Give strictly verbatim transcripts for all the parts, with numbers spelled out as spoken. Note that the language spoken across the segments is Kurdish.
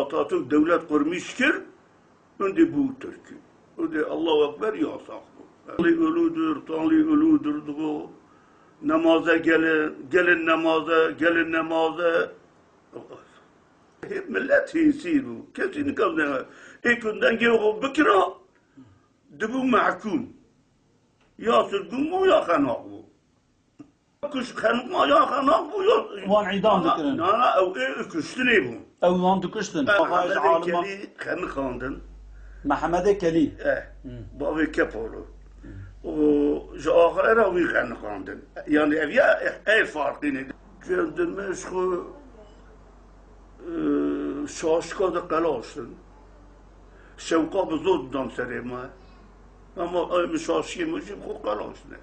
Atatürk dewlet kurmîş kir, hûn dê bû Tirkî. Hûn dê Allahu Ekber yasax bû. Tanrı uludur, Tanrı uludur digo. Nemaze gelin, gelin nemaze, gelin nemaze. Hê millet hêsî bû. Kesî nikevne. Ê ku dengê xwe bikira, dibû mehkûm. Ya sirgûn bû ya xenaq bû. Kuş xenma ya xenaq bû ya. Wan îdam dikirin. Na, na, ew ê kuştinê bû. Ew wan dikuştin. Eh, Axa ji Mehemedê alima Kelî xeniqandin. Mehemedê Kelî. Eh, Hmm. bavê Kepolo. O ji axire re wî xeniqandin. Yani ev ya ev farqî ne. Kendim ji xwe, e, şaşka de qelaştin. Şewqa bi zor didam serê me. Ama ay min şaşiyê min jî bi xwe qelaştine.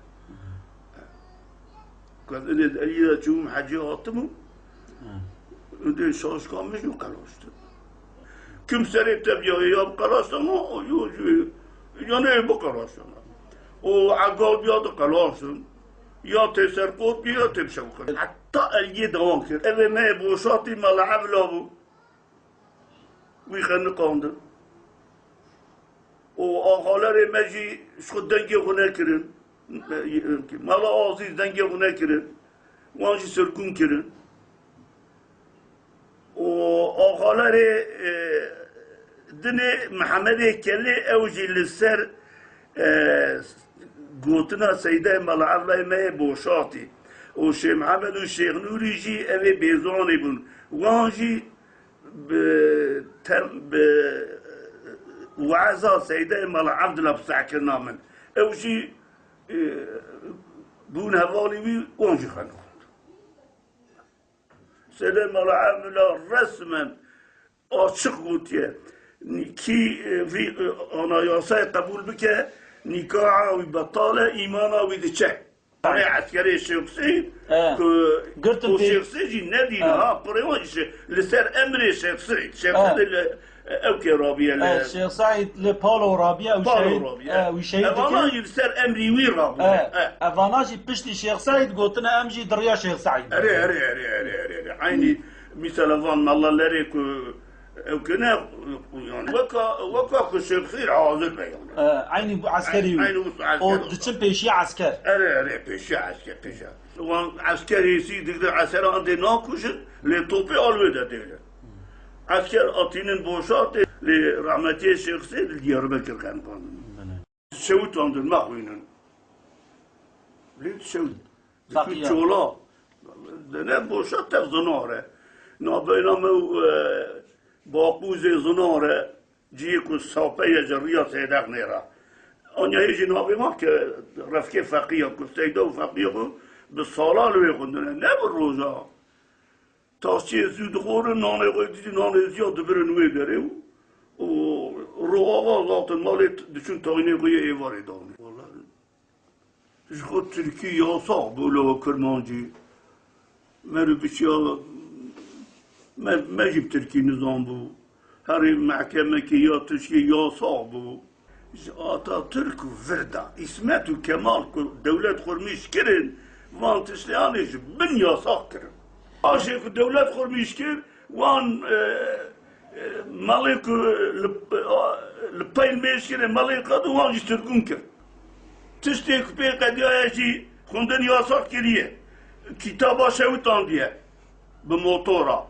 Ku ez inê di Eliyê de çûbûm hecê hatibûm, indê şaşka min jî qelaştin. Kim serê te biyayê ya biqelaştana, yo jî, yanê biqelaştana. O egal biya diqelaştin. Ya tê serqot bî, ya tê bişewqin. Heta Eliyê dewam kir. Evê me yê Boşatî mala Evla bû. Wî xeniqandin. Û axalerê me jî ji xwe dengê xwe nekirin. Mala Azîz dengê xwe nekirin. Wan jî sirgûn kirin. Û axalerê, e, dinê Mihemedê Kelê ew jî li ser, e, gotina Seydayê Mala Evlayê me yê Boşatî û Şêx Mihemed û Şêx Nûrî jî ev ê bêzanê bûn. Wan jî bi tem-, bi we'za Seydayê Mala Evdila bi sehkirina min. Ew jî, e, bûn hevalî wî, wan jî xeniqand. Seydayê Mala Evdila resmen açiq gotiye, kî, e, vî, e, anayasayê qebûl bike, nîkaha wî betal e, îmana wî diçe. Erê eskerê Şêx Seîd He. ku Girtin û pê- Şêx Seîd jî nedîne He. ha, pirê wan jî li ser emrê Şêx Seîd. Şêx He. Seîd li, ew kê rabiye li E, Şêx Seîd li Palo rabiye, ew Palo şehîd, rabiye. e, wî şehîd Evana dikirin. jî li ser emrî wî rabiye. E, E. evana jî piştî Şêx Seîd gotine em jî di riya Şêx Seîd. Erê, erê, erê, erê, erê, erê. Eynî mîsela van melalerê ku Ew kene, yani, weka, weka ku Şêxsîr hazir be, yani. E, eynî bu eskerî wî. Eynî bu esker O oldu. diçin pêşiya esker. Erê, erê, pêşiya esker, pêşiya. Wan esker hêsî digre esera andê nakujin, lê topê alwê de dêle. Esker atînin boşatê, lê rahmetiyê Şêxsîr li Diyarbekir xeniqandin. Şewitandin, mexwînin. Lê şewit. Feqiya. Çola. Dene boşa tev zinar e. Nabeyna me û, e, Baqûzê zinar e. Cihê ku sape ye ji riya Sêdex nêra. Anya hê jî navê ma ke refkê Feqiya ku Seyda û Feqiya ku bi sala li wê xwendine. Ne bi roja. Taşçiyê zû dixwarin, nanê xwe dîtî, nanê ziya dibirin wê derê û, û roava zaten malê t-, diçûn tayînê xwe yê êvarê danê. Wala, ji xwe tirkî yasax bû, lê we kirmancî. Meriv biçiya, me, me jî bi tirkî nizanbû. Herî mehkemekî ya tişkî yasax bû. Ji Atatürk û vir de, Îsmet û Kemal ku dewlet xurmîş kirin, van tişteyanê ji bin yasax kirin. Paşê ku dewlet xurmîş kir, wan, e, e, malê ku li, li peyl mêj kirin, malê qedin, wan jî sirgûn kir. Tiştê ku pê qediyaye jî xwendin yasax kiriye. Kitaba şewitandiye bi motora.